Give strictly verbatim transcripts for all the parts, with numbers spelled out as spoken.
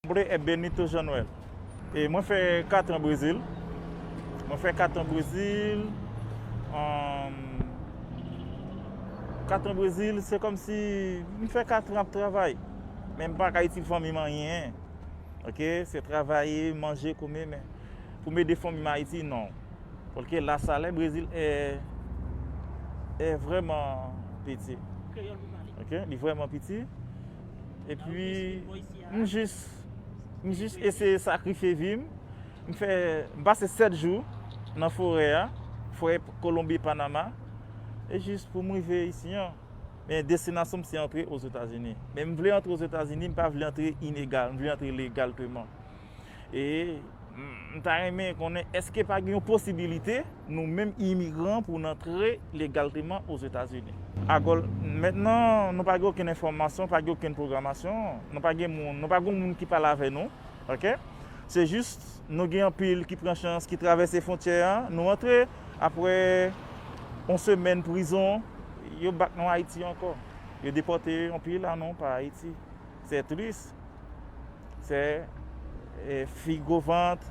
Nombre es bendito, Jean Noël. E mwen fè kat an Brezil. Mwen fè kat an Brezil. Ahn, kat an Brezil, se kòmsi m fè kat an ap travay. Men m pa ka itil fanmi m anyen. Ok? Se travay, manje, koumen, men pou m ede fanmi m Ayiti, non. Paske la salè Brezil è, è vrèman piti. Ok? Li vrèman piti. Epi, m jis, m jis eseye sakrifye vi m. M fè, m pase sèt jou nan forè a, forè Kolonbi, Panama. E jis pou m rive isi an. Men destinasyon m se antre Ozetazini. Men m vle antre Ozetazini, m pa vle antre inegal, m vle antre legalteman. E m, m ta renmen konnen èske pa gen yon posibilite nou menm imigran pou n antre legalteman Ozetazini. Agòl, mentnan, nou pa gen okenn enfòmasyon, pa gen okenn pwogramasyon, nou pa gen moun, nou pa gen moun ki pale avè nou, ok? Se jis, nou gen anpil ki pran chans, ki travèse fwontyè a, nou antre, apre yon semèn prizon, yo back nou Ayiti ankò. Yo depòte anpil a nou pa Ayiti. Se tris. Se, e, fi gwo vant,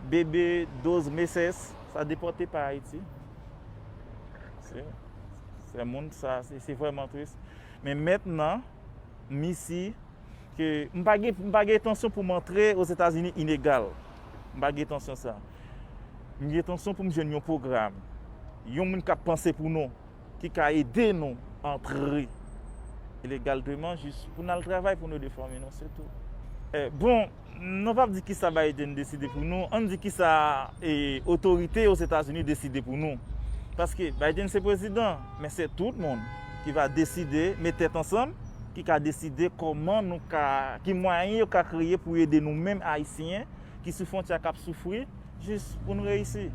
bebe, doz mesès, sa depòte pa Ayiti. Se, se moun sa, se, se vrèman tris. Men mentnan, m isi, ke m pa gen, m pa gen entansyon pou m antre Ozetazini inegal. M pa gen entansyon sa. M gen entansyon pou m jwenn yon pwogram. Yon moun k ap panse pou nou, ki ka ede nou antre ilegalteman jis pou n al travay pou nou ede fanmi nou, se tou. E, bon, nou p ap di kisa Biden deside pou nou, ann di kisa, e, otorite Ozetazini deside pou nou. Paske Biden se prezidan, men se tout moun ki va deside, met tèt ansanm, ki ka deside kòman nou ka, ki mwayen yo ka kreye pou ede nou menm Ayisyen ki sou fwontyè k ap soufri, jis pou n reyisi.